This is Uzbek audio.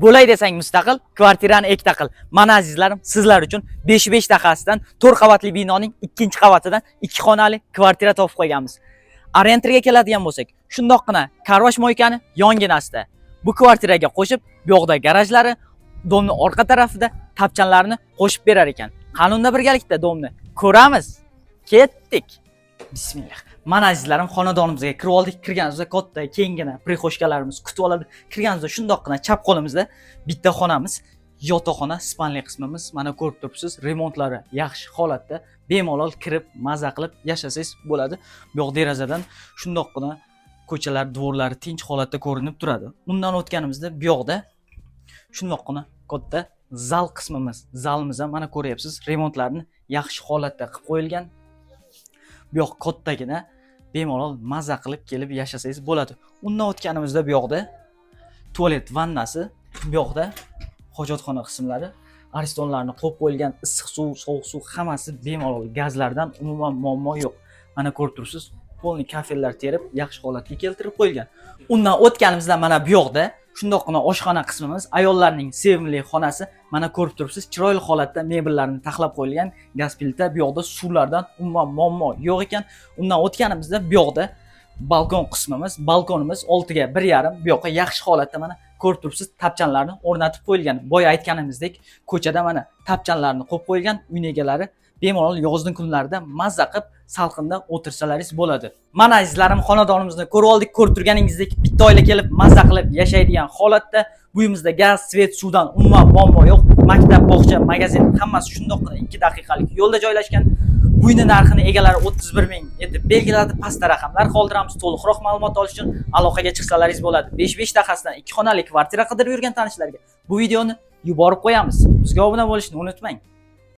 Bo'lay desang mustaqil, kvartirani ikkita qil. Mana, azizlarim, sizlar uchun 5 5 taqasidan 4 qavatli binoning ikkinchi qavatidan 2 xonali kvartira topib qo'yganmiz. Ориентир ga keladigan bo'lsak, shundoqqina car wash мойка ni yonginasida. Bu kvartiraga qo'shib, bu yoqda garajlari, дом ni orqa tarafida tapchanlarni qo'shib berar ekan. Qani unda birgalikda дом ni ko'ramiz. Ketdik. Bismillah. Mana, azizlarim, xonadonimizga kirib oldik. Kirganimizda katta, kenggina прихожка larimiz kutib oladi. Kirganimizda shundoqqina chap qo'limizda bitta xonamiz, yotoqxona, спальный qismimiz. Mana ko'rib turibsiz, remontlari yaxshi holatda. Bemalol kirib, maza qilib yashasangiz bo'ladi. Bu yoq derazadan shundoqqina ko'chalar, двор lari tinch holatda ko'rinib turadi. Undan o'tganimizda bu yoqda shundoqqina katta zal qismimiz. Zalimiz ham, mana ko'ryapsiz, remontlarni yaxshi holatda qilib qo'yilgan. Bu yoq kattagina, bemalol maza qilib kelib yashasangiz bo'ladi. Undan o'tganimizda bu yoqda tualet, vannasi, bu yoqda hojatxona qismlari, aristonlarni qo'yib qo'yilgan, issiq suv, sovuq suv hammasi bemalol, gazlardan umuman muammo yo'q. Mana ko'rib turibsiz, полный kafellar terib, yaxshi holatga keltirib qo'yilgan. Undan o'tganimizda mana bu yoqda shundoqqina oshxona qismimiz, ayollarning sevimli xonasi. Mana ko'rib turibsiz, chiroyli holatda mebellarni taxlab qo'yilgan, gaz plita, bu yoqda suvlardan umuman muammo yo'q ekan. Undan o'tganimizda bu yoqda balkon qismimiz, balkonimiz 6 ga 1,5. Bu yoqqa yaxshi holatda, mana ko'rib turibsiz, tapchanlarni o'rnatib qo'yilgan. Boya aytganimizdek, ko'chada mana tapchanlarni qo'yib qo'yilgan. Uyni egalari bemalol yozning kunlarida mazza qilib salqinda o'tirsalaringiz bo'ladi. Mana, azizlarim, xonadonimizni ko'rib oldik. Ko'rib turganingizdek, bitta oila kelib mazza qilib yashaydigan holatda. Bu uyimizda gaz, свет, suvdan umuman muammo yo'q. Maktab, bog'cha, magazin hammasi shundoqqina 2 daqiqalik yo'lda joylashgan. Bu uyni narxini egalari 31 ming etib belgiladi. Pastda raqamlar qoldiramiz. To'liqroq ma'lumot olish uchun aloqaga chiqsalaringiz bo'ladi. 5 5 taqasidan 2 xonali kvartira qidirib yurgan tanishlarga bu videoni yuborib qo'yamiz. Bizga obuna bo'lishni unutmang.